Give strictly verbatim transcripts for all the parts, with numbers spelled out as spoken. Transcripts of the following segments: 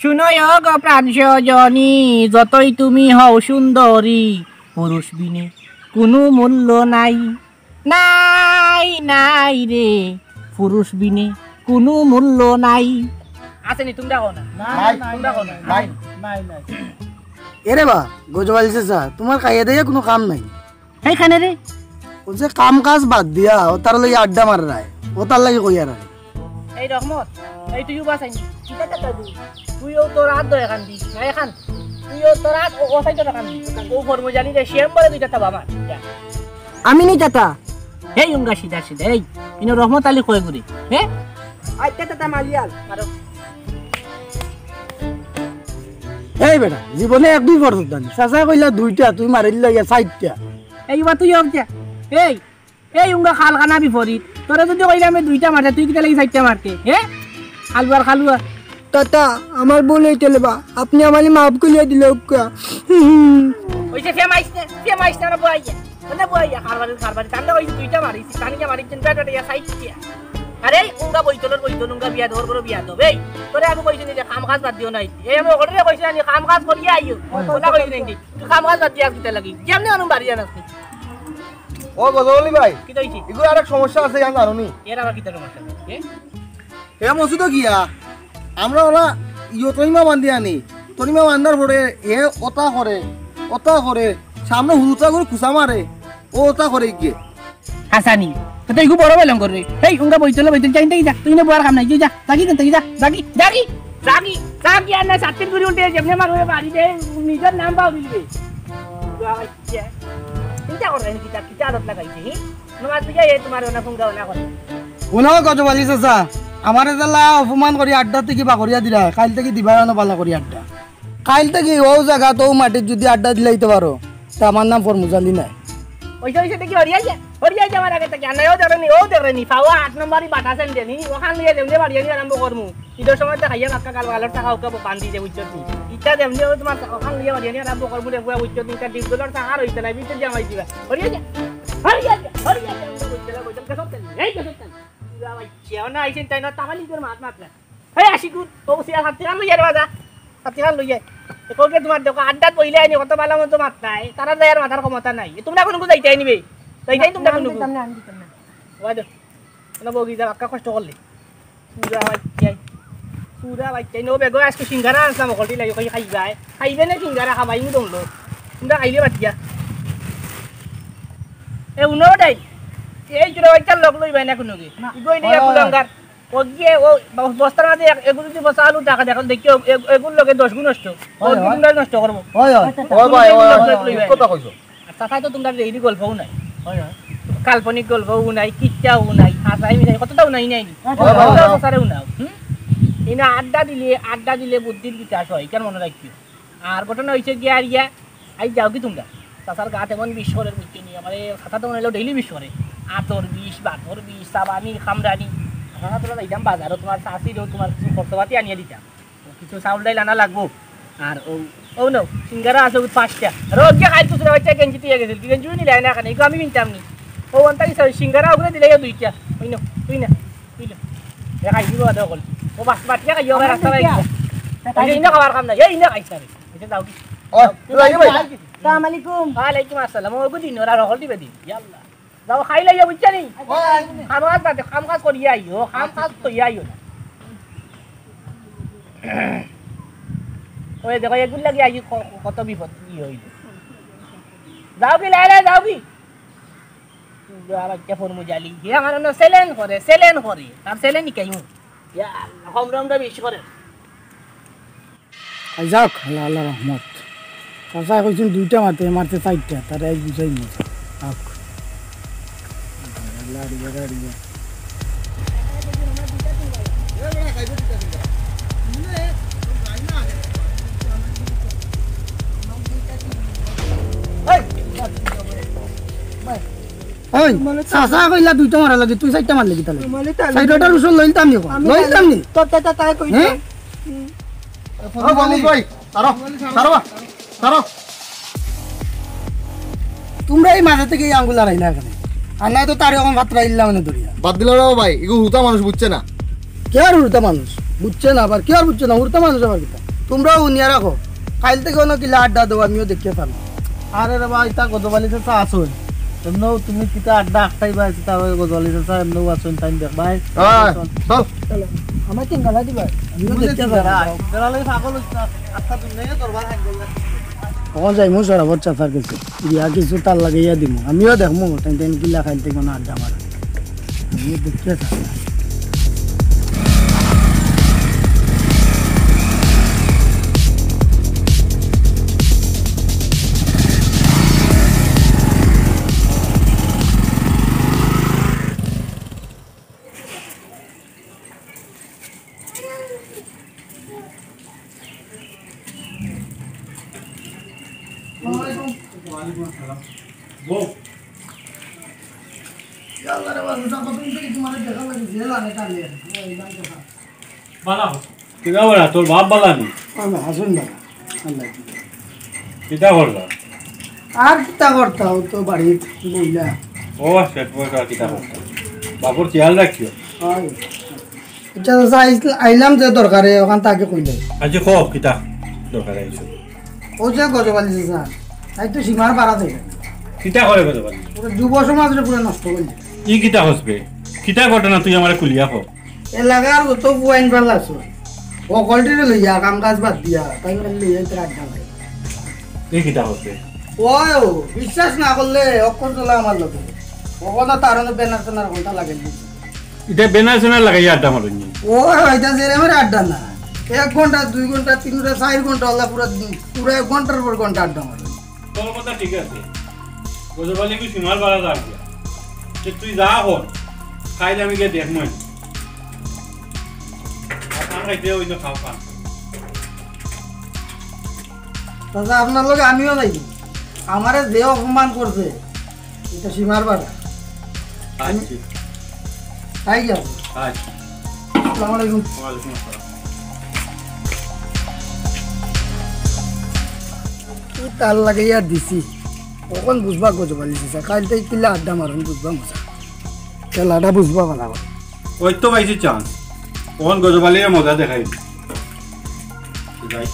শুনো ও গো প্রাণ সজনী, যতই তুমি হও সুন্দরী, পুরুষ বিনে কোনো মূল্য নাই। নাই, নাই রে, পুরুষ বিনে কোনো মূল্য নাই। আছে নি? তোমরা কও না। নাই, তোমরা কও না। নাই। নাই, নাই। এরে বা, গজব আলী চাচা, তুমার খাইয়া দাইয়া কুনু কাম নাই। এইখানে রে। অউ যে কাম কাজ বাদ দিয়া, অতার লাগি আড্ডা মাররায়, অতার লাগি কইয়ার। এই রহমত, এই তুইও বাস আইনি। কিতা কথা তুই? তুইও তোর হাত ধরে কান্দি, না এখান। তুইও তোর হাত ও, ও সাইডে কান্দি। ও ফরমুজালি রে, শ্যাম বলে দুইটা তাবা মার। যা। আমি নি তাতা। এই উঙ্গা সিধা সিধা, এই। ইনো রহমত আলী কয় গুরি, হ্যাঁ? আইতে তাতা মালিয়াল। মারো। এই বেটা, জীবনে এক দুই পড়ছত জানি। চাচা কইলা দুইটা, তুই মারিল লইয়া চাইরটা। এই বা তুই অক যা। এই, এই উঙ্গা খালখানা বিপরীত। তোরে যদি কইলে আমি দুইটা মারতে, তুই কিতা লাগি চাইরটা মারতে? হে? খালুয়ার খালুয়া। তাতা, আমার ভুল অইতে লেবা। আপনি আমারে মাফ করিয়া দিলে উক্কা। অইছে, ফেমাইস না, ফেমাইস না, না বইয়া। না বইয়া, খারবারি, খারবারি। তান্ডা অইছে দুইটা মারিছি, তানিয়া মারিছেন, বেটা, বেটা, ইয়া চাইরটা। আরে, উঙ্গা বইতলর বইতল, উঙ্গা বিয়া দর করো বিয়া দব। এই, তোরে আমি কইছি নি যে কাম কাজ বাদ দিও নাই। এই আমি ওখানে কইছি না, কাম কাজ করিয়া আইও। ওলা কইছি নি, তুই কাম কাজ বাদ দিয়া কিতা লাগি? যেমনে মানু বাড়ি জানাস নি। ও গজব আলী ভাই, কিতা অইছে? ইগুর আরেক সমস্যা আছে, জানো নি? এর আবার কিতা সমস্যা? এ? এ মসজিদও গিয়া, আমরা ওরা ইয়ো তরিমা বান্ধি আনি, তরিমা বান্ধার পরে এ ওতা করে, ওতা করে, সামনে হুরুতা করে কুচা মারে, ও ওতা করে গিয়ে। হাসানি, তো ইগু বড় বেলং করে। এই উঙ্গা বইতলে বইতলে যাই দেখি যা, তুই না বড় কাম নাই, যা, যাগি কিন্তু যা, যাগি, যাগি, যাগি, যাগি আর না সাতদিন করে উল্টে যেমনে মারবে বাড়ি দে, নিজের নাম পাও দিলবে। চিন্তা করবে কিতা, কিতা আদত লাগাইছে, হি? নমাজ বুঝা এ তোমার ওনা ফোন গাও না করে। হুনো গজব আলী চাচা, আমারে যেলা অপমান করি আড্ডা থাকি বার করিয়া দিলা, কাইল থাকি দিবা না বালা করি আড্ডা। কাইল থাকি অউ জাগাত অউ মাটিত যদি আড্ডা দিলাইতে পারো, তে আমার নাম ফরমুজালি নায়। অইছে, অইছে, দেখি হরিয়া যা, হরিয়া যা আমার আগে থাকি। আর নাই, ও দেখরে নি, ও দেখরে নি, পাওয়া আট নম্বরই বাটা সেন দেনি, ওখান লইয়া যেমনে বাড়িয়ানি আরম্ভ করমু। ইদর সময় তো খাইয়া বাক্কা গাল গালর টাকা উকা বান্ধি দে, বুঝছো নি? ইটা যেমনে ও তোমার ওখান লইয়া বাড়িয়ানি আরম্ভ করমু রে, বুয়া, বুঝছো নি? ইটা ডিপ ডলার টাকা আর অইতে নাই, ভিতরে জামাই দিবা। হরিয়া যা, হরিয়া যা, হরিয়া যা, আমরা বুঝতে না, বুঝতে না, গেছত তেল, এই গেছত তেল। বুয়া ভাই, চেও না, আইছেন তাই না, তাহলে তোর মাত মাত না। এই আশিকুর, ও সিয়া হাত থেকে লইয়া রে বাজা। হাত থেকে লইয়া। এ কইকে তোমার দেখো, আড্ডাত বইলে আইনি, কত বালা মতো মাত নাই। তারা যাই আর মাথার ক্ষমতা নাই। এ তোমরা কোন যাইতে আইনি বে? যাইতে আইনি তোমরা আমি কোন দিতাম না, আমি দিতাম না। ওয়া দে। না বগি যা, বাক্কা কষ্ট করলে। পুরা বাচ্চাই। পুরা বাচ্চাই। নো বেগো আজকে সিঙ্গারা আনছিলাম, হকলটি লাগি কই খাইবায়। খাইবে না সিঙ্গারা, খাবাই নি তোমলো। তোমরা খাইলে বাদ দিয়া। এ উনো ডাই। এই জোড়া বাচ্চার লগ লইবায় না কোনো কি? না। ইগো ইনে হয়, এক হয়। লঙ্গার। ও গিয়ে ও ব-, বস্তার মাঝে এক, এগু যদি বস্তা আলু টাকা দেখো, দেখিও এগ-, এগুর লগে দশ গুণ নষ্ট। ও হয়, কি হয়। তোমরা নষ্ট করবো? হয়, হয়। হয় ভাই, হয়, হয়, লগ লইবায়। ঠিক কথা কইছো। আর চাচায় তো তোমরা ডেইলি গল্পও নাই। হয়, হয়। কাল্পনিক গল্পও নাই, কিচ্ছাও নাই, হাসাই মিশাই কতটাও নাই, নাই নি? হয়, হয়, তোমরা হয়। চাচারেও নাও, হুম? ইনা আড্ডা দিলে, আড্ডা দিলে বুদ্ধির বিকাশ হয়, কেন মনে রাখিও? আর ঘটনা হইছে গিয়া আর ইয়া, আই যাও কি তোমরা? চাচার গাত এমন বিষ করে বুঝছো নি, আমার এই চাচা তো মনে হইলো ডেইলি বিষ করে। আতর বিষ, বাতর বিষ, সাবানি, খামরানি। চাচা তোরা যাইতাম বাজারও, তোমার চাচিরও, তোমার কিছু খরচপাতি আনিয়ে দিতাম। কিছু চাউল ডাইল আনা লাগবো। আর ও, ও নাও, সিঙ্গারা আছে ওই পাঁচটা। আর ও গিয়া খাই খুচরা বাচ্চা গেঞ্জি তুই গেছিল, তুই গেঞ্জি নিলে না কেন? এগুলো আমি কিনতাম নি। ও অন্তাকি সিঙ্গারা ওগুলো দিলে দুইটা। ওই নাও, তুই না, তুই না। এ খাই দিব দে অকল। ও বাস বাটিয়া খাইও, আমার রাস্তা বাইরে। এই না খাবার কাম নাই, এই না খাইছ না রে। এটা দাও কি? ও, তুই যাই ভাই। আসসালামু আলাইকুম। ওয়ালাইকুম আসসালাম। ও গুদিন, ওরা রহল দিবে দিন। ইয়াল্লা। যাও, খাই লইয়া, বুঝছো নি? ওই। কাম কাজ বাদে, কাম কাজ করিয়া আইও, কাম কাজ করিয়া আইও না। ওই দেখো, এগুর লাগি আইজ ক-, কত বিপদ ই হইল। যাও কি, লাই লাই, যাও কি? পুরা বাচ্চা ফরমু জালি। হে আমার না সেলেন করে, সেলেন করে। তার সেলেন নি কেউ? ইয়া আল্লাহ, হমরমটা বেশি করে। আই যাক, আল্লাহ, আল্লাহ রহমত। চাচায় কইছইন দুইটা মারতে, মারতে চাইরটা, তারে আইজ বুঝাই মজা। আউক। লাড়িয়া, লাড়িয়া। এই, চাচা কইলা দুইটা মারা লাগে, তুই চাইরটা মারলে কিতা লাগে? মানে তাই চাইরটার উসুল লইতাম নি? আমি লইতাম নি? তোর চাচা তাই কইছে। হ্যাঁ? হুম। ও বাবু ভাই, তারো, তারো বা, তারো। তোমরা এই মাঝে থেকে এই আঙ্গুল আড়াই না এখানে। আর নাই তো তারে অখন ভাত রাইলাম না ধরিয়া। বাদ দিলাম রে ভাই, ইগু হুরুতা মানুষ বুঝছে না। কে আর হুরুতা মানুষ? বুঝছে না আবার, কে আর বুঝছে না? হুরুতা মানুষ আবার কিতা? তুমরাও হুনিয়া রাখো, কাইল থাকি অনো কিলা আড্ডা দেও, আমিও দেখিয়া চাই। আরে রে বা, ইতা গজব আলী চাচা আছইন। এমনেও তুমি কিতা আড্ডা আটকাইবায়, ইতা গজব আলী চাচা এমনেও আছইন, তাইন দেখবায়। হ্যাঁ, চল। চলো, আমার তিন গালা দিবা, আমিও বুঝে দেখিয়া চাই। তিন গালা, তিন গালা লই পাগল অইছ না। আচ্ছা, তুমি নেই দরবার হ্যাঁ। অখন যাইমু শরাফত চাচার গেছে, গিয়া কিছু তার লাগাইয়া দিমু, আমিও দেখমু তাইন তাইন কিলা কাইল থাকি অনো আড্ডা মারে। আমি দেখিয়া চাই। আসসালামু আলাইকুম। ওয়ালাইকুম আসসালাম। বউ। ইয়া আল্লাহ রে, বাবা, কতদিন থাকি তুমারে দেখার লাগি, যে লাগে টানে। এই দাম কথা। বালা। কিতা করা, তোর বাপ বালা নি? আমার হাসুন বালা। আল্লাহ। কিতা করলা? আর কিতা করতা, ও তো বাড়িত বইলা। ও, শেষ বয়স আর কিতা করতা? বাপর খেয়াল রাখিও। হয়। আচ্ছা, চাচা, আইস-, আইলাম যে দরকারে, অখান তাকে কইলে। আচ্ছা, কও, কিতা দরকারে আইছো? ও যে গজব আলী চাচা, তাই তো সীমার বাড়া দেয়। কিতা করে গজব আলী? ওরা যুব সমাজরে পুরা নষ্ট করিলে। ই কিতা কস বে? কিতা ঘটনা তুই আমারে খুলিয়া ক। এলাকার যত পুয়াইন পাল্লা আছে, হকলটিরে লইয়া কাম কাজ বাদ দিয়া, তাই মানে লইয়া ইতার আড্ডা মারে। ই কিতা কস বে? ওই ও, বিশ্বাস না করলে অক্ষর তোলা আমার লগে। অখন তার অনো ব্যানার ট্যানার কোনটা লাগাই দিছে। ইতা ব্যানার ট্যানার লাগাইয়া আড্ডা মারইন নি? ও, ইতা যে আমার আড্ডা না। এক ঘন্টা, দুই ঘন্টা, তিন ঘন্টা, চাইর ঘন্টা, আল্লাহ পুরা দিন, পুরা এক ঘন্টার পর ঘন্টা আড্ডা মারইন। তোর কথা ঠিক আছে, গজব আলী কই সীমার বাড়া যার গিয়া। তে তুই যা কর, কাইল আমি গিয়া দেখমু। আর পান খাইতে অইলে খাও পান। চাচা, আপনার লগে আমিও যাইমু। আমারে যে অপমান করছে, ইটা সীমার বাড়া। আচ্ছা। তাই গেল। আচ্ছা। আসসালামু আলাইকুম। ওয়ালাইকুম আসসালাম। ও তার লাগাইয়া দিছি। অখন বুঝবা গজব আলী চাচা, কাইল থাকি কিলা আড্ডা মারইন বুঝবা মজা। খেলাটা বুঝবা বালা করি। ওই তো পাইছি chance। অখন গজব আলীরে মজা দেখাই। যাই।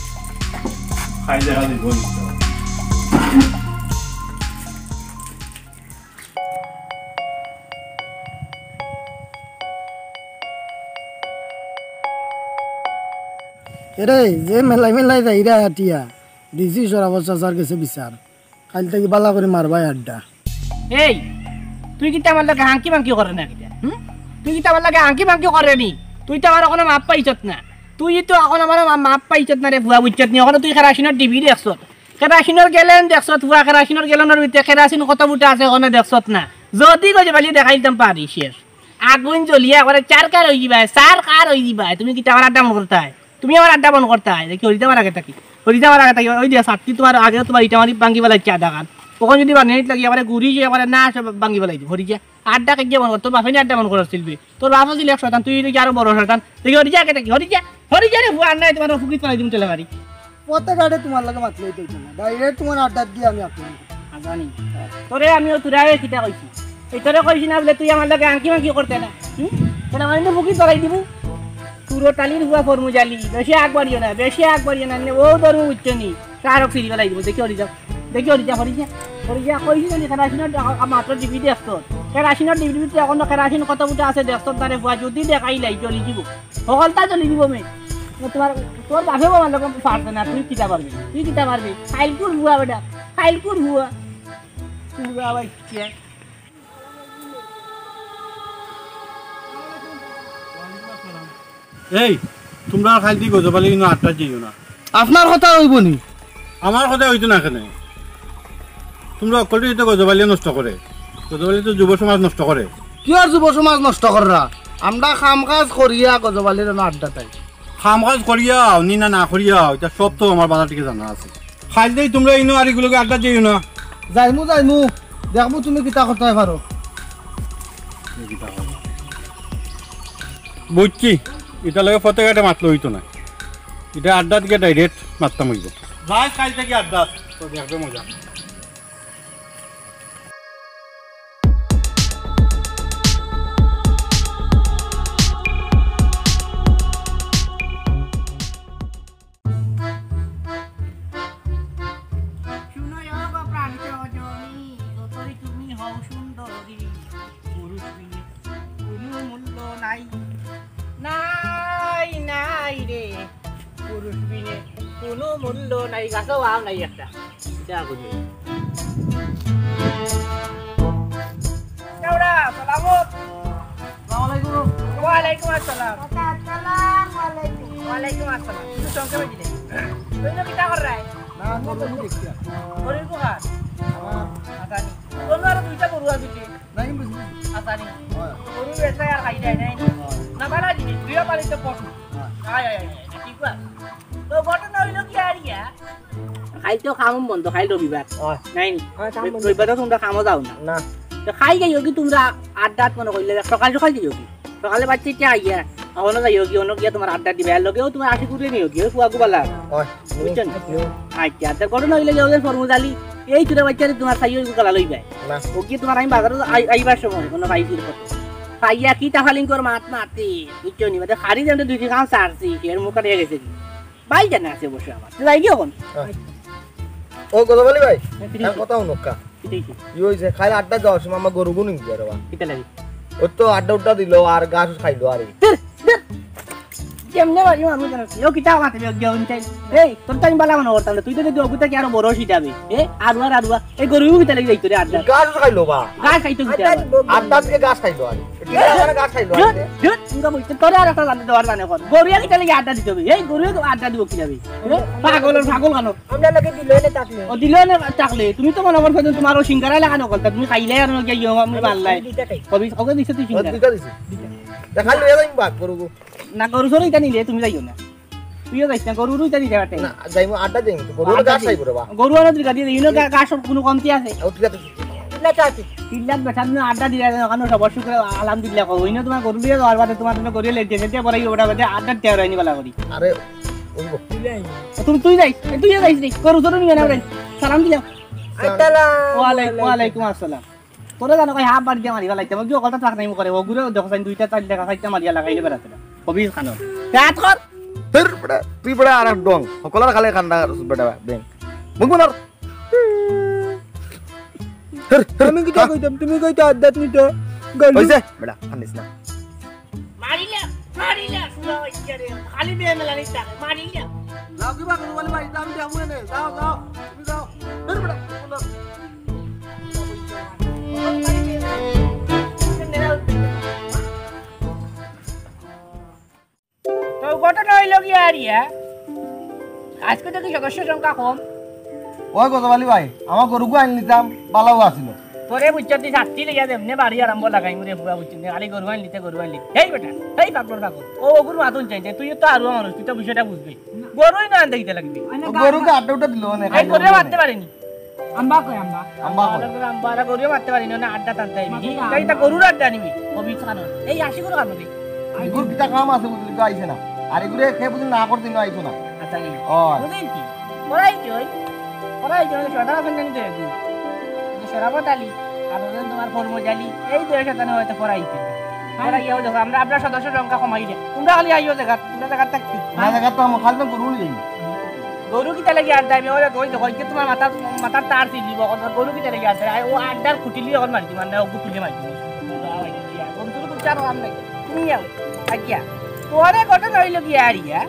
খাই দেখা দিব। এরে, যে মেলাই মেলাই যাইরা আটিয়া, দিছি শরাফত চাচার গেছে বিচার। কাইল থাকি বালা করি মারবায় আড্ডা। এই, তুই কিতা আমার লগে হাঙ্কি মাঙ্কি করে না কিতা? হুম? তুই কিতা আমার লগে হাঙ্কি মাঙ্কি করে নি? তুই তো আমার অখনো মাফ পাইছত না। তুই তো অখন আমার মা-, মাফ পাইছত না রে, ফুয়া বুঝছত নি। অখনো তুই কেরাসিনর ডিবি দেখছত। কেরাসিনর গেলেন দেখছত, ফুয়া কেরাসিনর গেলেনর ভিতরে কেরাসিন কত ফুটা আছে অখনো দেখছত না। যদি গজব আলী দেখাইতাম পারি শেষ। আগুন জ্বলিয়া একবারে চারকার অই দিবায়, চারকার অই দিবায়। তুমি কিতা আমার আড্ডা বন্ধ করতায়? তুমি আমার আড্ডা বন্ধ করতায়। দেখি হরিদা আমার আগে থাকি। হরিদা আমার আগে থাকি। ওই দিয়া সাতটি তোমার আগে তোমার ইটা মারি ভাঙ্গি ফালাইছে আধা খান। অখন যদি বানিয়ে লাগি একবারে ঘুরি যে একবারে না সব ভাঙ্গি ফালাই দিব। হরিদা আড্ডা কে গিয়া বন্ধ কর। তোর বাপে নি আড্ডা বন্ধ করার সিলবে। তোর বাপ আছিল এক শয়তান, তুই অইলি আরো বড় শয়তান। দেখি হরিদা আগে থাকি। হরিদা, হরিদা রে ফুয়া, আর নাই তোমার ফুকিত ফালাই দিমু তেলে মারি। পথে ঘাটে তোমার লগে মাতলে অইতো না। Direct তোমার আড্ডা দিয়া আমি আপনার জানি। তোরে আমিও তোরারে কিতা কইছি? এই তোরে কইছি না বলে তুই আমার লগে আঙ্কি মাঙ্কি করতে না। হুম? তোরা মানে ফুকিত ফালাই দিমু। তুরো টালির ফুয়া ফরমু জালি, বেশি আগ বাড়িও না, বেশি আগ বাড়িও না, নে ও ধরমু উঠছে নি, কারক ফিরি বেলাই দিব, দেখি হরি যা, দেখি হরি যা, হরি যা, হরি যা, কইছি জানি কেরাসিনর ডা-, আ, মাত্র ডিবি দেখছত, কেরাসিনর ডিবির ভিতরে অখনো কেরাসিন কত ফুটা আছে দেখছত না রে ফুয়া, যদি দেখাইলাই জ্বলি দিব, হকলতা জ্বলি দিব মে, না তোমার, তোর বাপে আমার লগে পারছে না, তুই কিতা পারবি, তুই কিতা পারবি, খাইলকুর ফুয়া বেটা, খাইলকুর ফুয়া, ফুয়া বাচ্চা। এই, তোমরা আর কাইল থাকি গজব আলীর ইনো আড্ডা যাইও না। আপনার কথা অইবো নি? আমার কথা অইতো না কেনে? তোমরা হকলটি তো গজব আলীয়ে নষ্ট করে। গজব আলীয়ে তো যুব সমাজ নষ্ট করে। কিওর যুব সমাজ নষ্ট কররা? আমরা কাম কাজ করিয়া গজব আলীর ইনো আড্ডা দেই। কাম কাজ করিয়াও, নি না না করিয়াও, ইতা সব তো আমার বালা থাকি জানা আছে। কাইল থাকি তোমরা ইনো আর ইগুর লগে আড্ডা যাইও না। যাইমু, যাইমু। দেখমু তুমি কিতা করতায় পারো। বুঝছি, ইতার লগে পথে ঘাটে মাতলে অইতো না। ইটা আড্ডা থাকি direct মাততাম অইবো। যাই কাইল থাকি আড্ডা, তো দেখবে মজা। পুরুষ বিনে কোনো মূল্য নাই, গাছও আম নাই একটা। ইটা করি। কেউরা, সালামত। আসসালামু আলাইকুম। ওয়ালাইকুম আসসালাম। আসসালামু আলাইকুম। ওয়ালাইকুম আসসালাম। কিছু সংক্ষেপে দিলে। তুই তো কিতা কর রায়? না, আমি গরু দেখছি। গরুর কোখান? আমার আতানি। তোর আরো দুইটা গরু আছে কি? নাই, বুঝলি? আতানি। হয়। গরু বেচা আর খাই যায় নাই। হয়। না, বালা জিনিস, গৃহপালিত পশু। হয়। আয়, আয়, আয়, আয়, ঠিক আছে। তো ঘটনা হইল কি আর ইয়া? কাইল তো কাম বন্ধ, কাইল রবিবার। হয়। নাই নি? হয়, কাম বন্ধ। রবিবার তো তোমরা কামও যাও না। না। তো কাইল যাইও কি তোমরা আড্ডাত মনে করলে, সকাল সকাল যাইও কি? সকালে বাচ্চা ইটা আইয়া, অনো যাইও কি, অনো গিয়া তোমার আড্ডা দিবা, এর লগেও তোমার আশি করে নিও কি, ওই ফুয়াগু বালা। হয়। বুঝছো নি? হুম। আচ্ছা, তো ঘটনা হইল কি, ওদের ফরমুজ আলী, এই চুরে বাচ্চারে তোমার সাইও গলা লইবায়। না। ও কি তোমার আমি বাজারো আই-, আইবার সময়, কোনো বাইজির পথে। সাইয়া কি তাফালিং কর মাত মাতে, বুঝছো নি? মানে, খালি যেন দুই তিন খান সারছি, এর মুখ কাটিয়া গেছে কি? ভাই জানে আছে অবশ্য আমার। তো যাই কি এখন? হ্যাঁ। ও গজব আলী ভাই, হ্যাঁ, কিতা এক হইছে? কথা হুনক্কা। কিতা হইছে? ই হইছে, খাইল আড্ডা যাওয়ার সময় আমার গরু গুনি গিয়া রে বা। কিতা লাগি? ওর তো আড্ডা উড্ডা দিল আর ঘাস খাইলো আর এই। ধুর, ধুর। কেমনে বাড়ি মানুষ জানো? ও কিতা মাতে বিয়োগ দিয়ে উনতে? এই, তোর তো আমি বালা মনে করতাম না। তুই তো দেখি অগুতা কি আরো বড় সিটাবে। এ, আরুয়া, আরুয়া। এই গরু কিতা লাগি যাইতো রে আড্ডা? ঘাস খাইলো বা। ঘাস খাইতো কিতা আবার? আড্ডা দিয়ে ঘাস খাইলো আর। ঠিক আছে, মানে ঘাস খাইলো আর। ধুর, ধুর, তোমরা বলছো, তোরে আর একটা জানতে দেওয়ার জানে কর। গরু কিতা লাগি আড্ডা দিতে হবে? এই গরু আড্ডা দিব কি যাবে? এ, পাগল, পাগল কেন? আমরা লাগে দিল এনে থাকলে। ও, দিল এনে থাকলে। তুমি তো মনে করছো যে তোমার ও সিঙ্গারা লাগানো কথা। তুমি খাইলে আর কি ইয়ে, আমি মারলাই। দুইটা খাই। কবি, ওকে দিছে তুই ও, সিঙ্গারা। দুইটা দিছে। দুইটা। দেখা লইয়া যাইম বাঘ গরু। না, গরু সরু ইটা নিলে তুমি যাইও না। তুইও যাইস না, গরুরও ইটা দিতে পারতে। না, যাইমু, আড্ডা যাইমু তো। গরু আড্ডা ঘাস দিই। খাইবো রে বা। গরু আনো দুই গাদি, ইনো গা-, ঘাসর কোনো কমতি আছে? ও, ঠিক আছে। চিল্লাত আছে। চিল্লাত বেটা, তুমি আড্ডা দিলে, ওখানে সবার শুক্রে আলহামদুলিল্লাহ কও। ইনো তোমার গরু দিয়ে যাওয়ার বাদে তোমার জন্য গরু লেট দিয়ে, দিয়ে পরে ওটা বাদে আড্ডা দিয়ে ওরা নিবালা করি। আরে, ওই গো। তুমি, তুই যাইস, তুইও যাইস নি। গরু চলো নিয়ে না, সালাম দিলাম। আসসালামু আলাইকুম। ওয়ালাইকুম, ওয়ালাইকুম আসসালাম। তোরে জানো কই হাফ বাড়ি দিয়া মারিবা লাগতে, কি কথা থাক নাই মুখে, ও ঘুরে দেখো সাইন দুইটা চার টাকা চারটা মারিয়া লাগাইলে বেড়াতে না। কবির খানো। রাত কর। তোর বেটা, তুই বেটা আর এক ডং। হকলার খালে খান্দা বেটা, বেং। মুখ বনার। তোর, তোর, আমি কিতা হ্যাঁ? কইতাম, তুমি কইতা আধ্যাত্মিক গল্প। হইছে? বেটা, কান্দিস না। মারিলা, মারিলা, শুনো, ইচ্ছা রে। খালি বেয়ে মেলা নিতে, মারিলা। যাও কি বা, কোনো বলে ভাই, আমি যাবো এনে। যাও, যাও, তুমি যাও। তোর বেটা, বলো। তো ঘটনা হইল কি আর ইয়া, আজকে তো কি সদস্য সংখ্যা কম। ওই গজব আলী ভাই, আমার গরুগু আইন নিতাম, বালাও আছিল। তোরে বুঝছো, তুই সাতটি লইয়া দেমনে বাড়ি আরম্ভ লাগাই মুরে পুরা বুঝছো নি, খালি গরু আইন নিতে, গরু আইন নিতে। হেই বেটা, হেই পাগল পাগল। ও ওগুর মাতুন চাই, তুই তো আরুয়া মানুষ, তুই তো বিষয়টা বুঝবি। গরুই না আনতে দিতে লাগবি। ও গরুকে আড্ডা উঠা দিল না, এই খাইলো গরুয়ে না। মারতে পারেনি। আম্বা কই আম্বা? আম্বা কই? আলাদা করে আম্বা, আর গরুয়ে মারতে পারি না, না আড্ডা টানতে আইবি। মারতে এই, আম্বা। তাই তা গরুর আড্ডা নিবি। কবি খানো। এই আশি করে খানো রে। এগুর কিতা কাম আছে বুঝলি তো আইছে না। আর এগুরে কে বুঝলি না করতে না আইছো না। আচ্ছা, এই। ও। বুঝলি কি? পড়াই কি ওই? পড়াই কি ওই? সদা আছে না নিতে এগুর। এই যে শরাবত আলী, আর ওদের তোমার ফরমজ আলী, এই দুই শতানে হয়তো পড়াই কি। পড়াই গিয়ে দেখো, আমরা, আমরা সদস্য সংখ্যা কমাই দে। তোমরা খালি আইও জায়গা, তোমরা জায়গা থাকতে। না, জায়গা তো আমার খালি গরু নেই। গরু কিতা লাগি আড্ডা? আমি ওরা কই দেখো, এই যে তোমার মাথার, মাথার তার ছিলি, বকর, গরু কিতা লাগি আড্ডা? আই, ও আড্ডার খুঁটিলি এখন মারছি, মানে, ও খুঁটিলি মারছি। গরু চুরি করতে আর আরাম লাগে। তুমি যাও, থাকিয়া। পরে ঘটনা হইল কি আর ইয়া?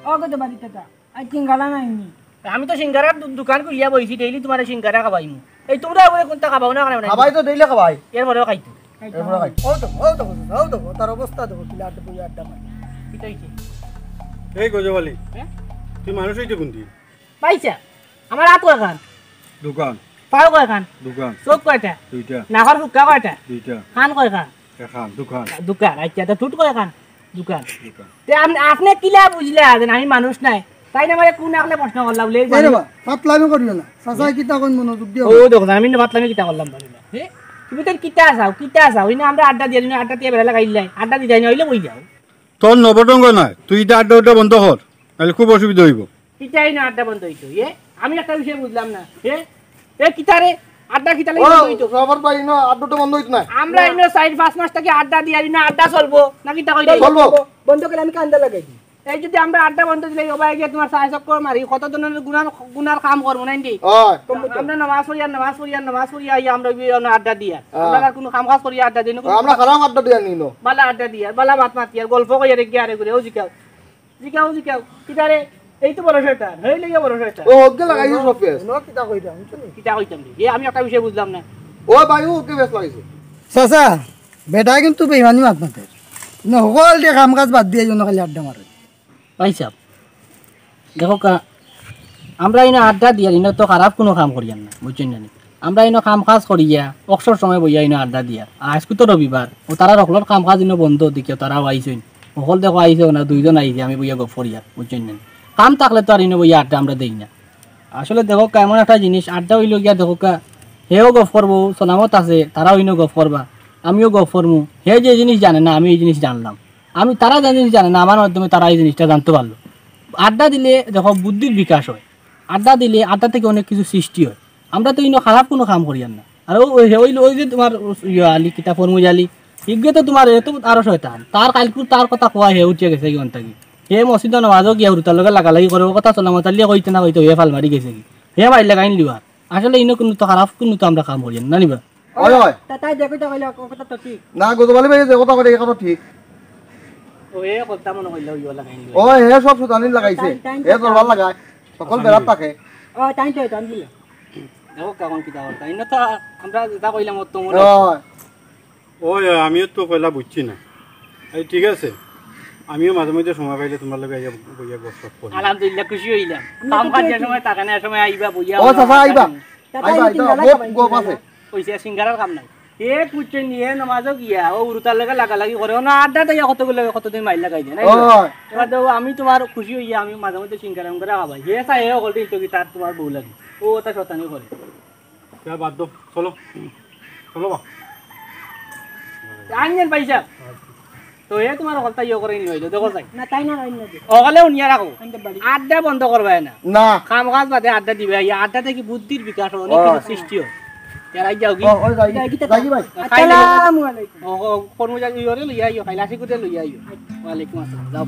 ও কত বাড়িতে তা? আই সিঙ্গারা নাই নি? আমি তো সিঙ্গারার দু-, দোকান খুলিয়া বইছি, ডেইলি তোমার সিঙ্গারা খাবাইমু। এই তোমরা ওই কোনটা খাবাও না, খাবাও না? খাবাই তো, ডেইলি খাবাই। এরপরেও খাইতো। এরপরে খাই। ও তো, ও তো, ও তো, তার অবস্থা দেখো, কিলা আড্ডা বইয়া আড্ডা মারে। কিতা হইছে? এই গজব আলী, হ্যাঁ? তুই মানুষ হইতে কোন দিন? পাইছা? আমার হাত কয়খান? দোকান। পাও কয়খান? দোকান। চোখ কয়টা? দুইটা। নাকর ফুক্কা কয়টা? দুইটা। কান কয়খান? এখান, দোকান। দোকান, আচ্ছা, তো ঠুট কয়খান? দোকান। দোকান। তে আপনি, আপনি কিলা বুঝলা যে আমি মানুষ নাই? তাই না, মানে কোন আকলে প্রশ্ন করলা বলে? এই এ রে বা, ফাতলামি করিও না। চাচা কিতা কইন মনোযোগ দিও। ও দেখো, আমি না ফাতলামি কিতা করলাম বলে না। হে? তুমি তো কিতা চাও, কিতা চাও? ইনো আমরা আড্ডা দিয়া, ইনো আড্ডা দিয়া বেড়া লাগাইলাই। আড্ডা দিতাই না, হইলে বই যাও। তোর নবটঙ্গ নাই, তুই ইটা আড্ডা উড্ডা বন্ধ কর, নাহলে খুব অসুবিধা হইব। কিতাই না আড্ডা বন্ধ হইতো, এ? আমি একটা বিষয় বুঝলাম না, এ? এ কিতা রে? আড্ডা কিতা লাগি ও, বন্ধ হইতো? সবার ভাই, ইনো আড্ডা উড্ডা বন্ধ হইতো না। আমরা ইনো চাইর পাঁচ মাস থাকি আড্ডা দিয়া, ইনো আড্ডা চলবো, না কিতা কইলে? চলবো। বন্ধ করে আমি কান্দা লাগাই দিই। এই যদি আমরা আড্ডা বন্ধ দিলে, ও ভাই গিয়া তোমার চার চক্কর মারি, কত ধরনের গুনার, গুনার কাম করবো না, ইন্দি? হয়। আমরা নামাজ পড়ি আর নামাজ পড়ি আর নামাজ পড়ি আইয়া আমরা ওই আড্ডা দিয়া। হ্যাঁ। আমরা আর কোনো কাম কাজ করি আড্ডা দিই না, কোনো আমরা খারাপ আড্ডা দিয়া নিল। বালা আড্ডা দিয়া, বালা মাত মাতি আর গল্প কইয়া রেখে আরে করে, ও জিকাও। জিকাও, জিকাও। কিতা রে? এই তো বড় শয়তান। হেই লইয়া বড় শয়তান। ও, ওকে লাগাইছে সব পেস। নো, কিতা কইতাম, বুঝছো নি? কিতা কইতাম রে? এ, আমি একটা বিষয় বুঝলাম না। ও ভাই, ও ওকে বেশ লাগাইছে। চাচা, বেটা কিন্তু বেইমানি মাত মাতের। না, হকল দিয়া কাম কাজ বাদ দিয়া জন্য খালি আড্ডা মারে। ভাই সাহেব, দেখো কা, আমরা ইনো আড্ডা দিয়ার, ইনো তো খারাপ কুনু কাম করিয়ার না, বুঝছইন না নি? আমরা ইনো কাম কাজ করিয়া, অবসর সময় বইয়া ইনো আড্ডা দিয়ার। আর আইজকু তো রবিবার, ও তারার হকলর কাম কাজ ইনো বন্ধ দেখিয়া তারাও আইছইন। হকল দেখো আইছে না, দুইজন আইছে, আমি বইয়া গফ করিয়ার, বুঝছইন না নি? কাম থাকলে তো আর ইনো বইয়া আড্ডা আমরা দেই না। আসলে দেখো কা, এমন একটা জিনিস, আড্ডা অইলো গিয়া দেখো কা, হেও গফ করবো, সলামত আছে, তারাও ইনো গফ করবা, আমিও গফ করমু। হে যে জিনিস জানে না, আমি এই জিনিস জানলাম। আমি, তারা যে জিনিস জানে না, আমার মাধ্যমে তারা এই জিনিসটা জানতে পারলো। আড্ডা দিলে দেখো বুদ্ধির বিকাশ হয়, আড্ডা দিলে আড্ডা থেকে অনেক কিছু সৃষ্টি হয়। আমরা তো ইনো খারাপ কুনু কাম করিয়ার না। আর ও, ওই, ওই, ওই যে তোমার ইয়া আলী, কিতা ফরমুজ আলী, ইগে তো তোমার এ তো আরো শয়তান। তার কাইলকু তার কথা কওয়া হে উঠিয়া গেছে ইখান থাকি। হে মসজিদো নামাজো গিয়া হুরুতার লগে লাগালাগি করে, ও কথা সলামত আলীয়ে কইতে না কইতে হে ফাল মারি গেছে কি। হে মাইর লাগাইন লিবার। আসলে ইনো কুনু তো খারাপ কুনু তো আমরা কাম করিয়ার না, না নি বা? ওই, ওই। তা তাই দেখো, তা কইলে কথা তো ঠিক। না, গজব আলী ভাই যে কথা কইলে, এই কথা ঠিক। ও, এ কথা মনে কইলে ওই লাগাইন লিবার। ওই, হে সব সুতানি লাগাইছে। তাই, তাই, হে তাই। দরবার লাগায়। সকল বেড়াত থাকে। ও, তাই তো, তাই দিল। দেখো কেমন কিতা করতা। ইনো তো আমরা যেটা কইলাম, ও তো মনে ওই। ওই, আমিও তো পয়লা বুঝছি না। এই ঠিক আছে, আমিও মাঝে মাঝে সময় পাইলে তোমার লগে আইয়া বইয়া গপ সপ করি। আলহামদুলিল্লাহ, খুশি অইলাম। আমি কাম তো কাজ যে খুশি। সময় থাকে না, এ সময় আইবা বইয়া ও চাচা, আইবা। আইবা, আইবা, আইবা, গপ, গপ আছে। কইছে সিঙ্গারার কাম নাই। এ কুচ্চে নিয়ে নমাজও গিয়া, ও উরুতার লগে লাগালাগি করে, ও না আড্ডা দিয়া কতগুলো কতদিন মাইর লাগাই দেয়, না? ও। এবার দেখো, আমি তোমার খুশি অইয়া, আমি মাঝে মধ্যে সিঙ্গারা উঙ্গারা খাবাই। হে চাই, হে হকল দিন তো কি তার তোমার বউ লাগে। ও ওটা শতানি করে। যা বাদ দাও, চলো। চলো বা। আনছেন পয়সা? তো এ তোমার হকলতা ইয়ে করে নি হইলো, দেখো চাই। না, তাই না, অন্য দিন। হকলে উনিয়া রাখো। আনতে পারি। আড্ডা বন্ধ করবায় না। না। কাম কাজ বাদে আড্ডা দিবায়। এই আড্ডা থাকি বুদ্ধির বিকাশ হয়, অনেক ও। কিছু সৃষ্টি হয়। এরাই যাওগি। ও, ওই যাই, যাই, যাই ভাই। আসসালামু আলাইকুম। ও, ও, কর্মচারী ইয়ে লইয়া আইও, খাইলা শিকুতে লইয়া আইও। ওয়ালাইকুম আসসালাম, যাও।